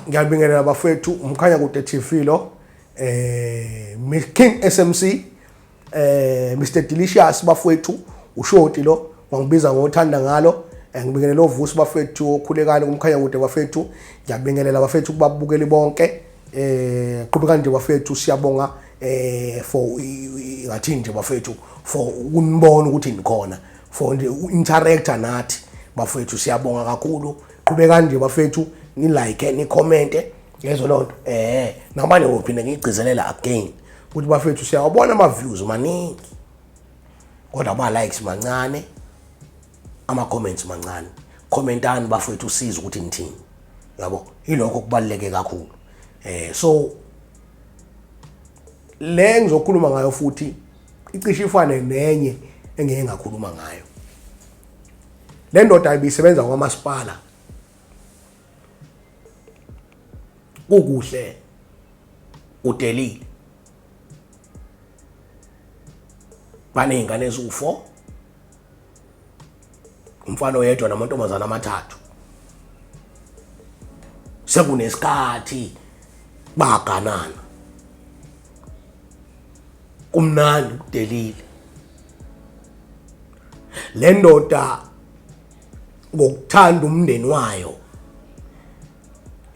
Ngiyabingelela bafethu umkhanya kude TV lo King SMC Mr Delicious bafethu ushoti lo wangibiza ngothanda ngalo. Ngibingelela ovusi bafethu okhulekani kumkhanya kude bafethu. Ngiyabingelela bafethu kubabukeli bonke. Qhubeka nje bafethu, siyabonga for ngathi nje bafethu for ukunibona ukuthi nikhona, for nje u-interacta nathi bafethu, siyabonga kakhulu. Qhubekani nje bafethu, ni like, ni comment, yezo lonto. Namanje ngiphinde ngigcizelela again ukuthi bafethu siyawabona ama views maningi kodwa ama likes mancane, ama comments mancane. Commentani bafethu, usize ukuthi nithini, yabo, ilokho kubaluleke kakhulu. So le ngizokhuluma ngayo futhi icishe ifane nenye engeke ngakhuluma ngayo. Le ndoda ibisebenza kwamasipala, kukuhle udelile, baney'ngane eziwu-4, umfana oyedwa namantombazana amathathu. Sekunesikhathi baganana, kumnandi kudelile. Le ndoda ngokuthanda umndeni wayo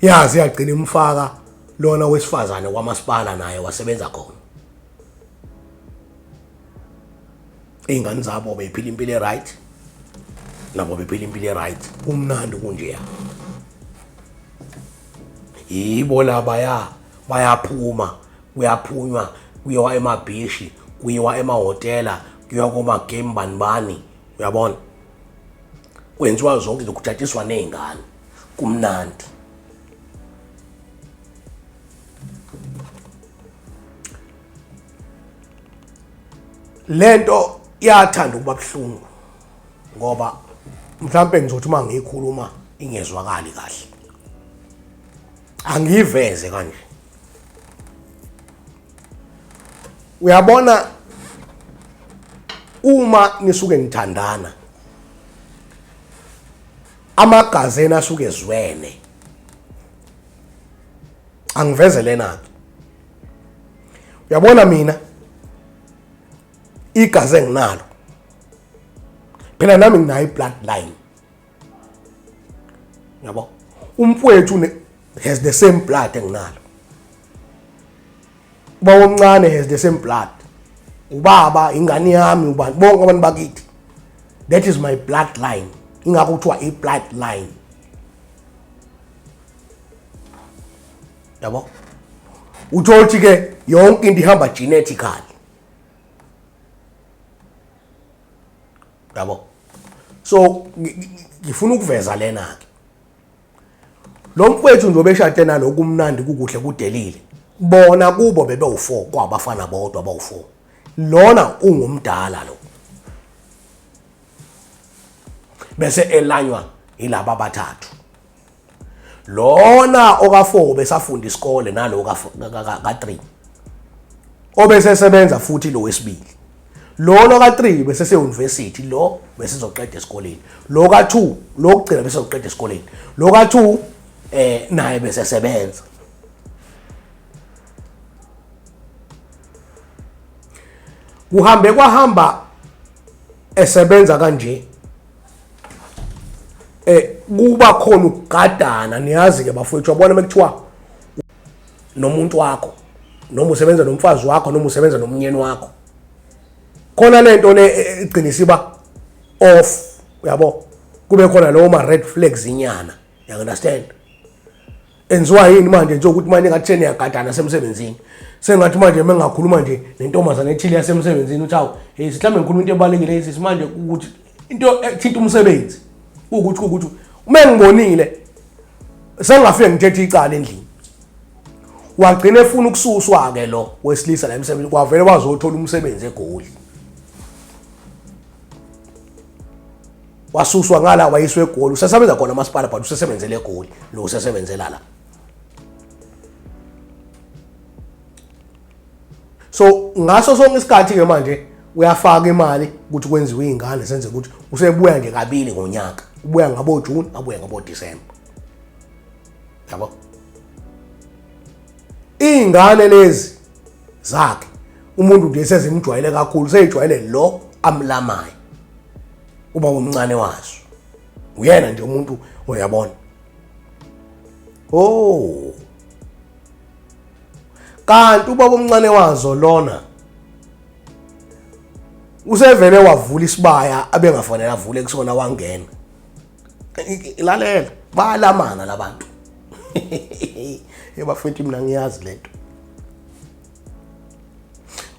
yazi yagcina imfaka lona wesifazane kwamasipala, naye wasebenza khona. Iy'ngane zabo bephila impilo e-right, nabo bephila impilo e-right, kumnandi kunjeya. Yibo labaya bayaphuma, kuyaphunywa, kuyiwa emabhishi, kuyiwa emahhotela, kuyiwa koma-game bani bani, uyabona, kwenziwa zonke izinto, kujatshiswa ney'ngane, kumnandi. Lento iyathanda ukuba buhlungu ngoba mhlambe ngizothi uma ngiyikhuluma ingezwakali kahle, angiyiveze kanje. Uyabona, uma nisuke nithandana, amagazi enu asuke ezwene. Angiveze lena ke, uyabona mina igazi enginalo phela nami nginayo i-bloodline, yabo. Umfowethu has the same blood enginalo, ubaba omncane has the same blood, ubaba, ingane yami, ubani, bonke abantu bakithi. That is my bloodline, ingakho kuthiwa i-bloodline, yabo. Uthola ukuthi ke yonke into ihamba genetically, yabo. So ngifuna ukuveza lena ke, lo mfowethu nje obeshade nalo, kumnandi kukuhle kudelile, bona kubo bebe u4, kwabafana bodwa bawu4, lona ungumdala lo, bese elanywa yilaba abathathu. Lona oka4 besafunda isikole, nalo ka3 obesesebenza futhi lo wesibili. Lona ka3 bese university, lo bese zoqeda esikoleni, lo ka2 lo kugcina bese zoqeda esikoleni, lo ka2 naye bese sebenza. Kuhambe kwahamba esebenza kanje, kuba khona ukugadana. Niyazi ke bafowethu, yabona mekuthiwa nomuntu wakho, noma usebenza nomfazi wakho, noma usebenza nomnyeni wakho, khona lento le igcina isiba off, uyabo, kube khona lawo ma red flags inyana, you understand? Enziwa yini manje nje ukuthi manje ngathi seniyagadana semsebenzini, sengathi manje mengakhuluma nje nentombazane ethile yasemsebenzini, uthi hawu, hey, mhlawumbe ngikhuluma into ebalekile sisi, manje ukuthi into ethinta umsebenzi, ukuthi uma ngibonile sengingafike ngithethe icala endlini. Wagcina efuna ukususwa ke lo wesilisa la emsebenzini, kwavele wazothola umsebenzi eGoli, wasuswa ngala wayiswa eGoli, usesebenza khona amasipala but usesebenzele eGoli, lo usesebenzela la. So ngaso sonke isikhathi ke manje uyafaka imali ukuthi kwenziwe izingane, senze ukuthi usebuya nje kabili ngonyaka, ubuya ngabo June, abuye ngabo December. Yabo, iy'ngane lezi zakhe umuntu nje sezimjwayele kakhulu, seyijwayele lo amlamayo ubaba omncane wazo, uyena nje umuntu uyabona. Oh, kanti ubaba omncane wazo lona usevele wavula isibaya abengafanele avule kusona wangena. Lalela, bayalamana labantu. Ebafethu, mina ngiyazi lento.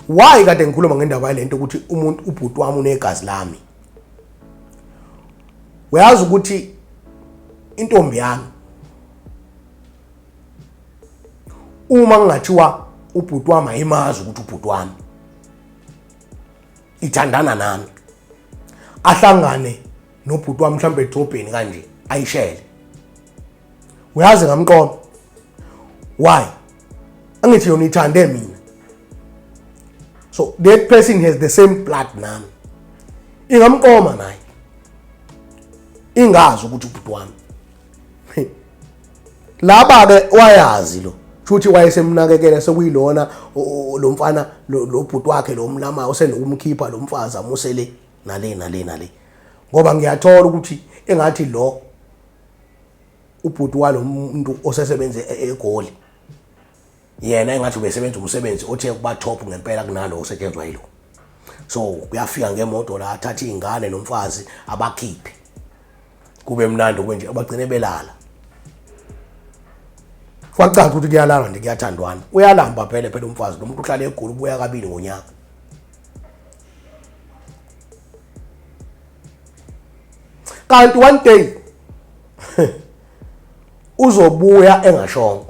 Why kade ngikhuluma ngendaba yalento ukuthi umuntu ubhuti wami unegazi lami? Uyazi ukuthi intombi yami uma kungathiwa ubhuti wami ayimazi ukuthi ubhuti wami ithandana nami, ahlangane nobhuti wami mhlawumbe edrobheni kanje ayishele, uyazi ngamqoma. Why? Angithi yona ithande mina, so that person has the same blood nami, ingamqoma naye ingazi ukuthi ubhuti wami. Laba ke wayazi lo futhi wayesemnakekela, sekuyilona lo mfana lo bhuti wakhe lo mlama osenokumkhipha lo mfazi amusele nale nale nale, ngoba ngiyathola ukuthi engathi lo ubhuti walo muntu osesebenze eGoli yena engathi ubesebenza umsebenzi othe kuba top ngempela kunalo osetshenzwa yilo. So kuyafika ngemoto la, athathe iy'ngane nomfazi abakhiphe, kube mnandi kube nje, abagcine belala. Kwacaca ukuthi kuyalala nje, kuyathandwana. Uyalamba phela phela umfazi lo muntu uhlala eGoli, ubuya kabili ngonyaka. Kanti one day uzobuya engashongo,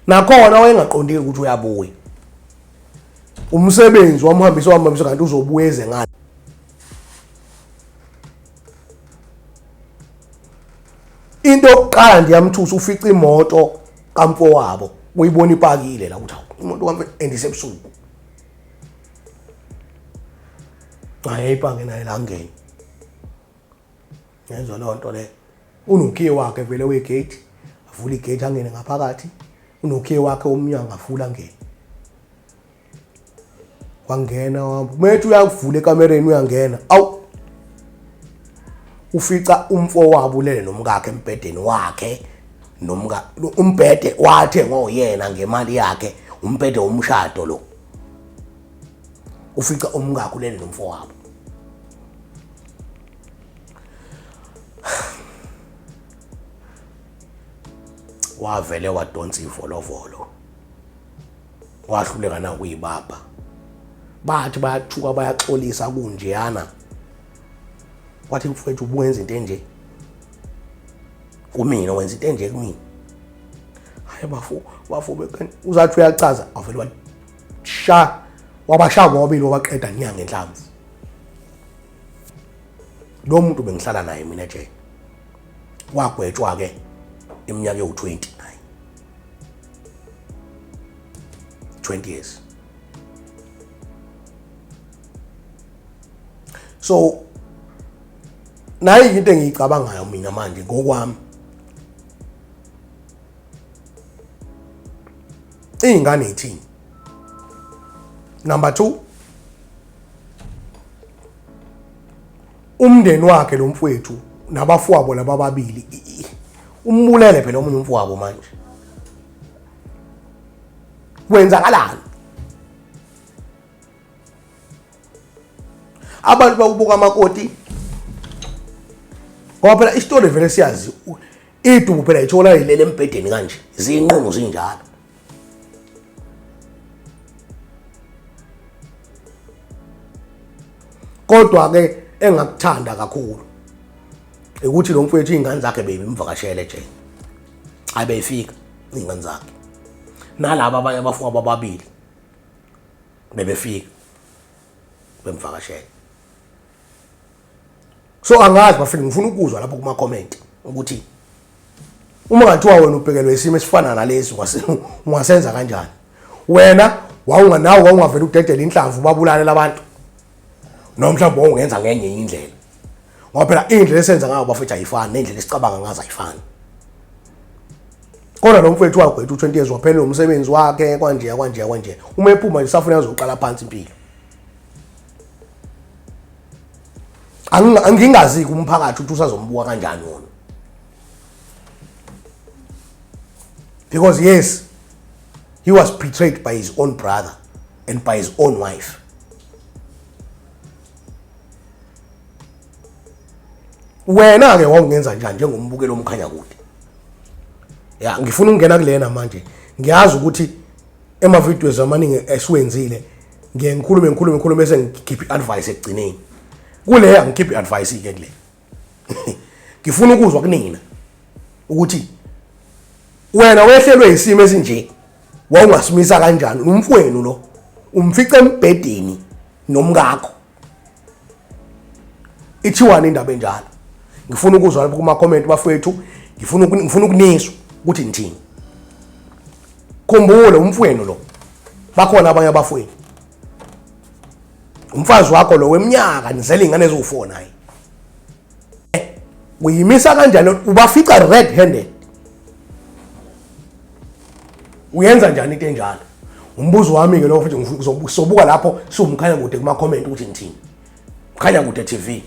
nakhona wayengaqondile ukuthi uyabuya. Umsebenzi wamhambisa wamhambisa, kanti uzobuya eze ngale. Into yokuqala nje yamthusa, ufica imoto kamfowabo, uyibona ipakile la, ukuthi hawu, imoto kamfo and isebusuku. Hayi, yayipake naye la, ngene ngezwa leyo nto leyo. Unokhiye wakhe vele wegate, avule igate angene ngaphakathi. Unokhiye wakhe womnyango, avule angene. Wangena, methi uyakuvula ekamereni uyangena, awu, ufica umfowabo ulele nomkakhe embhedeni wakhe, nomka umbhede wathe ngoyena ngemali yakhe, umbhede womshado lo. Ufica umkakhe ulele nomfowabo. Wavele wadonsa ivolovolo, wahluleka nakuyibaba. Bathi bayathuka bayaxolisa kunjeyana, wathi mfowethu ubuwenza into enje kumina, wenza into enje kumina. Hayi bafo, bafo, uzathi uyachaza, wavele washa wabashaya bobabili, wabaqeda nya ngenhlamvu. Lo muntu bengihlala naye mina ejele, wagwetshwa ke iminyaka ewu-20 naye, 20 years. So nayi into engiyicabangayo mina manje ngokwami, iy'ngane yithini? Number 2, umndeni wakhe lo mfowethu nabafowabo laba ababili, umbulele phela omunye umfowabo. Manje kwenzakalani? Abantu bakubuka amakoti, ngoba phela isitori vele siyazi, idubu phela ithola ilele embhedeni kanje, zinqunu zinjalo. Kodwa ke engakuthanda kakhulu ukuthi lo mfowethu iy'ngane zakhe bebimvakashele ejele, ayi beyifika iy'ngane zakhe, nalaba abanye abafowabo ababili bebefika bemvakashele. So angazi bafike, ngifuna ukuzwa lapho kuma comment ukuthi uma ngathiwa wena ubhekelwe isimo esifana nalesi ungasenza kanjani wena? Wawunganawo, wawungavela udedele inhlamvu babulale labantu, noma mhlawumbe wawungenza ngenye indlela? Ngoba phela indlela esenza ngayo bafethu ayifani nendlela esicabanga ngazo ayifani. Kodwa lo mfowethu wagwetha u-20 years waphela umsebenzi wakhe kanje kanje kanje. Uma ephuma nje safuna azoqala phansi impilo. Angingazi kumphakathi ukuthi usazombuka kanjani wona. Because yes, he was betrayed by his own brother and by his own wife. Wena ke wawungenza njani njengombukeli omkhanya kude? Ya, ngifuna ukungena kulena manje. Ngiyazi ukuthi ema videos amaningi esiwenzile ngiye ngikhulume ngikhulume ngikhulume bese ngikhipha i-advice ekugcineni. Kule angikhiphi i-advice ke kule. Ngifuna ukuzwa kunina ukuthi wena wehlelwe isimo esinje wawungasimisa kanjani umfwenu lo umfice embhedeni nomkakho. Ithiwani indaba enjalo? Ngifuna ukuzwa lapho kuma comment bafowethu, ngifuna ukuniswa ukuthi nithini. Khumbula umfwenu lo. Bakhona abanye abafowenu. Umfazi wakho lo weminyaka nizele ingane eziwu4 naye. Uyimisa kanjani ubafica red handed? Uyenza njani into enjalo? Umbuzo wami ke lo futhi ngizobuka lapho siwumkhanya kude kuma comment ukuthi ngithini. Mkhanya kude TV.